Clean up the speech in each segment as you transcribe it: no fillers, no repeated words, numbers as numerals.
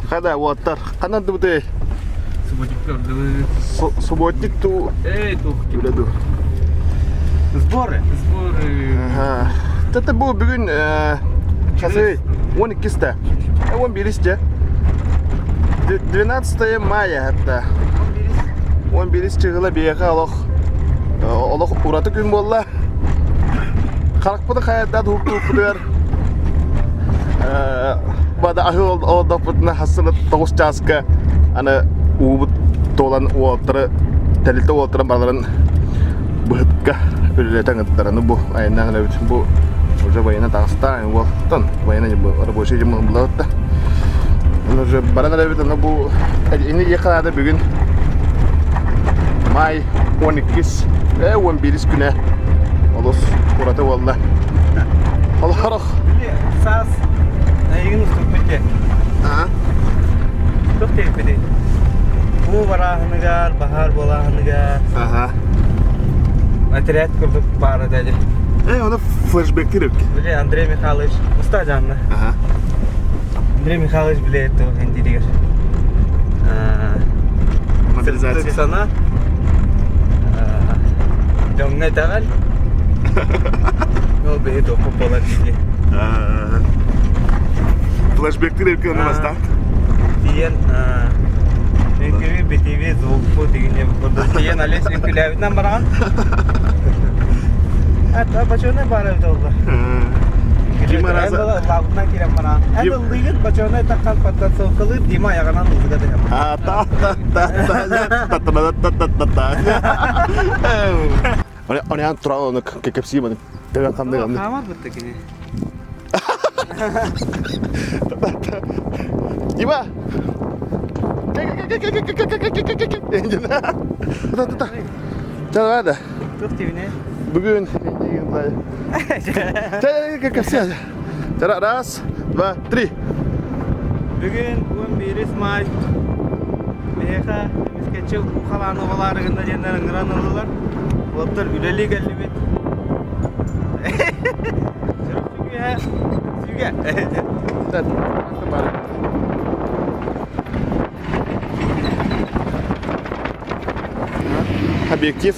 Хада уоттар ханан дыбыты? Субботник көрдүбүт. Субботник туу Эй, туох үлэ дуу. Сборы. Сборы. Ага. Тата бу бүгүн часы 12-сте. 11-сте. 12 мая hatta. 11 чыгыла биэхэ олох олох ураты күн буолла. Харахпыты хайардаат уһуктууппутугар бада аһыы олордохпутуна хассыны тоҕус чааска аны уубут туолан уолаттары тэрилтэ уолаттарын барыларын быһытка үлэлэтэн ыттар аны бу айаннаан эрэбит бу уже военна таҕыста уолтан военна рабочий дьон булабыт да уже баран эрэбит аны бу ини диэххэ наада бүгүн Маай 12 э 11 күнэ олус ураты буолла. Олорох. Били саас эйигин уступпут дии. Аа. Туох диэбиппитий? Уу барааһыныгар, баһаар буолааһыныгар. Аха. Отряд курдук баара дали. Э, оны флешбектир эбит. Били Андрей Михайлович уста жанна. Аха. Андрей Михайлович билет индиригер. Мобилизация. Сана дьоҥҥо итэҕэл. Ол биһи туохпут буолар дии. Флешбектир эбит оны бастаан. Тиийэн үҥкүүбү битиби звукпу дигине курдук тиийэн Олесь үҥкүүлээбитинэн бараҕын. А бочуонай баар эбит олла. Дима раза... Лабытынан киирэн бараҕын. Эн ыллыыгын бочуонай таххан подтанцовкалыыр Дима айаҕынан ыллыга дэһэн. А та та та та та та та та та та Оне тура оны кепсии маны тэбэн ханнык анны. Хаамар бытта кини. Дима! Та Туох тибине? Бүгүн Раз, два, три. Бүгүн 11 май биһиэхэ эмискэччи уу халааны оҕолоору гынна диэннэр ыҥыран ыллылар. Уолаттар үлэлии кэллибит. Сүрүксүгүһэ, сүгэ. Объектив.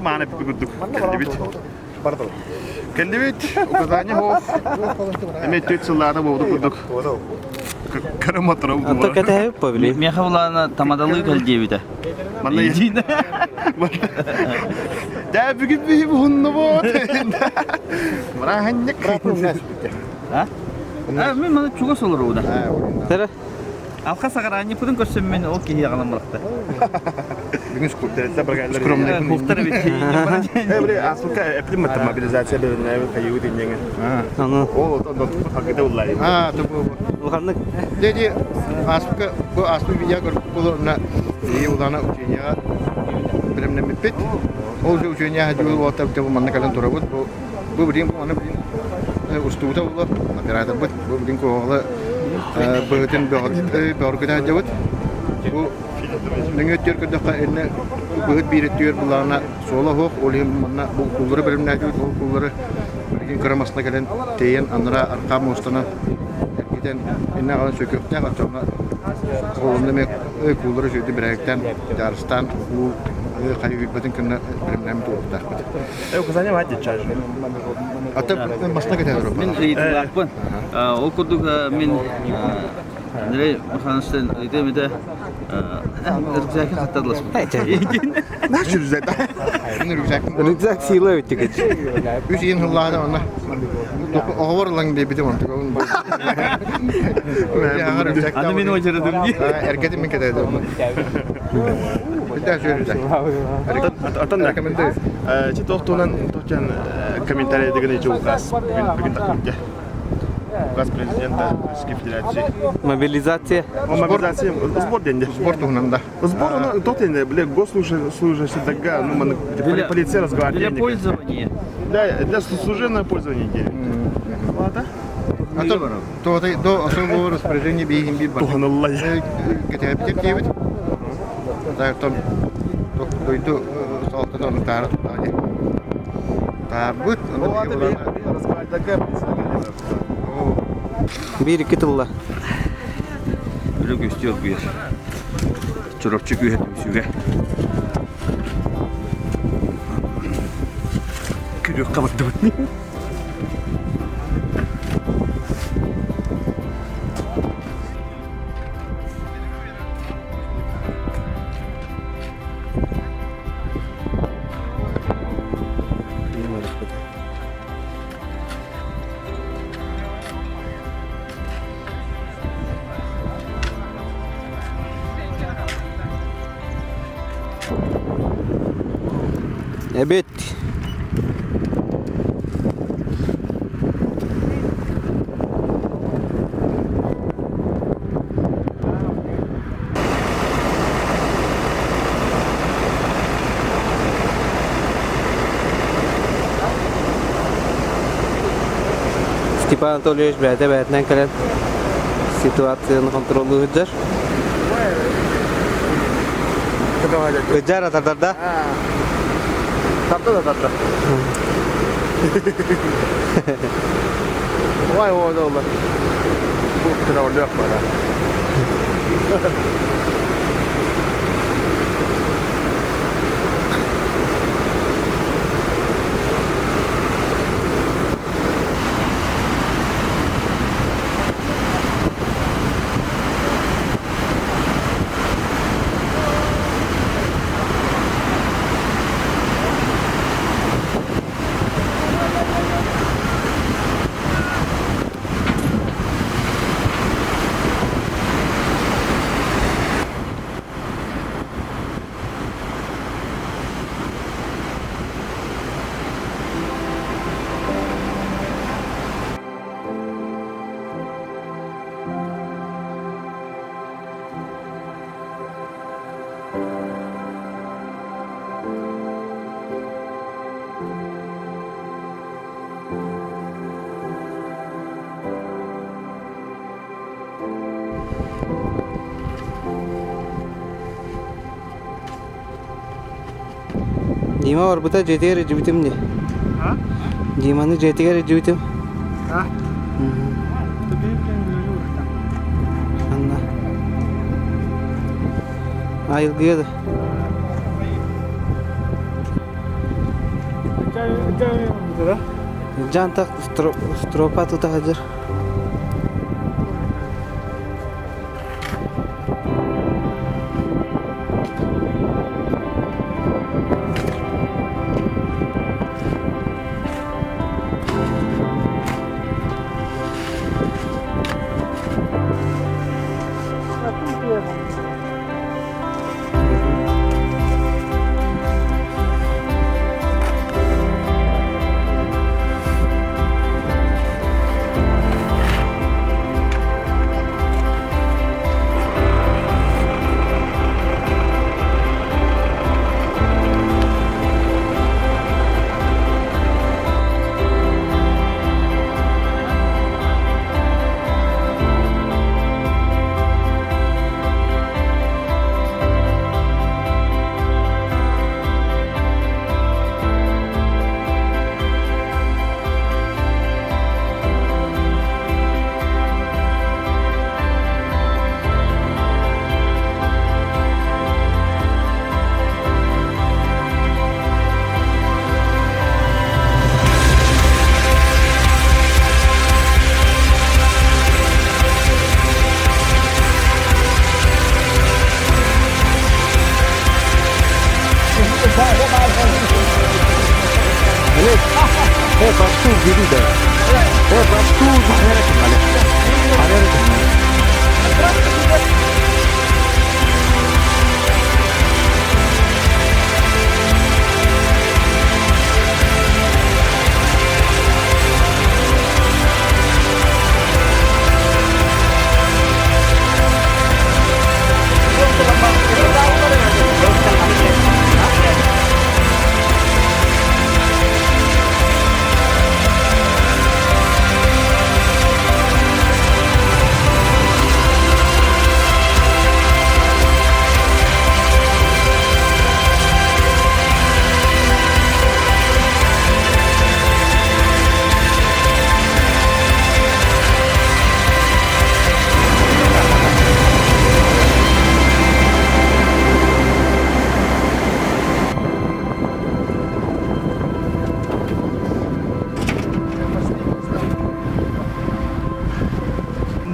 Мааны курдук кэллибит. Кэллибит, указание хоох. Эми түт сыллаата буолду курдук. Кара мотору А то кэтэһэбит побили. Миэхэ булаана тамадалыы кэл диэбитэ. Манна Дьэ бүгүн биһи буһуннубут. Бырааһынньык. А? Мин маны чугас олоруу да. Тара. Алха саҕараанньыппытын көрсөн мин ол киһи аҕалан бырахта. Бүгүн Скромный. Кухтар эбит. Э, били аспыкка эпилим мобилизация бөлүннэбит хайыы диннеңе. Аны. Ол отон хагыта уллай. А, то бу. Улаханнык. Деди аспыкка бу аспы видео көрүп болуна и улана учения билимнеммиппит. Ол же учения хадьыл уоттар бу манна кэлэн турабыт. Бу бу билин бу аны билин устуута була операторбыт бу билин куһаҕалы быһытын бөҕөргүтэ сылдьабыт. Бу нөҥүө өттүгэр көрдөххө иннэ быһыт биир өттүгэр былаана суола суох, ол иһин манна бу кууллары бэлэмнээтибит, ол кууллары билигин кыра масына кэлэн тиэйэн анараа аркаа муостанан эргитэн иннэ аҕалан сөкүөхтээх оччоҕуна холонно эмиэ кууллары үчүгэйдик бэрээдэктээн дьаарыстаан уу хайыһыйбатын кынна бэлэмнээммит уолуктаахпыт. Указание мать чаж. А то масына кэтэ Мин ыйытыылаахпын. Ол курдук мин Андрей Михайловичтан ыйытыам этэ рюкзакын хаттадыласпыт. Наш рюкзак. Мин рюкзакым Рюкзак сила өттүгүч. Үс иин хыллаада онно. Оҕобор ылаҥ диэбитим онтугун. Аны мин очередым дии. Эргэтим мин кэтээтим. Атын Рекомендую. Чи тохтунан тохтан комментарий деген ичи указ бүгүн бүгүн такмытте. Указ президента Российской Федерации. Мобилизация. Мобилизация сбор деньги. Спорт туһунан да. Сбор он тот деньги, бля, госслужащий дага, ну, мы полиция Для разговаривали. пользования. Для, для служебного пользования денег. Ладно. А то то до особого распоряжения биһин бир бар. Туханалла. Кэтэһэппитим диэбит. Так том дойду салалтата таара тутаani. Таарбыт. Биир икки тылла. Үлэ көстүөр күйэр. Чурапчы күүһэ түмсүүгэ. Күрүөх қабаттыбыт. Эбит. Степан Анатольевич бэйэтэ бэйэтинэн кэлэн ситуацияны контроллуу сылдьар. Ыдьар атардарда. Тарта да тарта. Ой, ой, ой, Бу троллёк бара. Дима барбыта дьиэтигэр илдьибитим дии. Диманы дьиэтигэр илдьибитим. Анна. Айылгыга да. Жантах стропа тута сылдьар.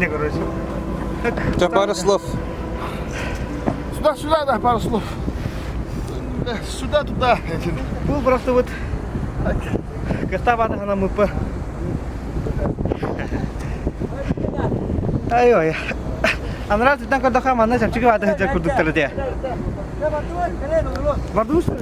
Не, короче. Сейчас пару слов. Сюда, сюда, да, пару слов. Сюда, туда. Был просто вот Кыстабаты гана мыпы. Ай-ой. Анараа түтэн көрдөхө манна чэпчэки баата сылдьар курдуктар этэ. Бардыбыт.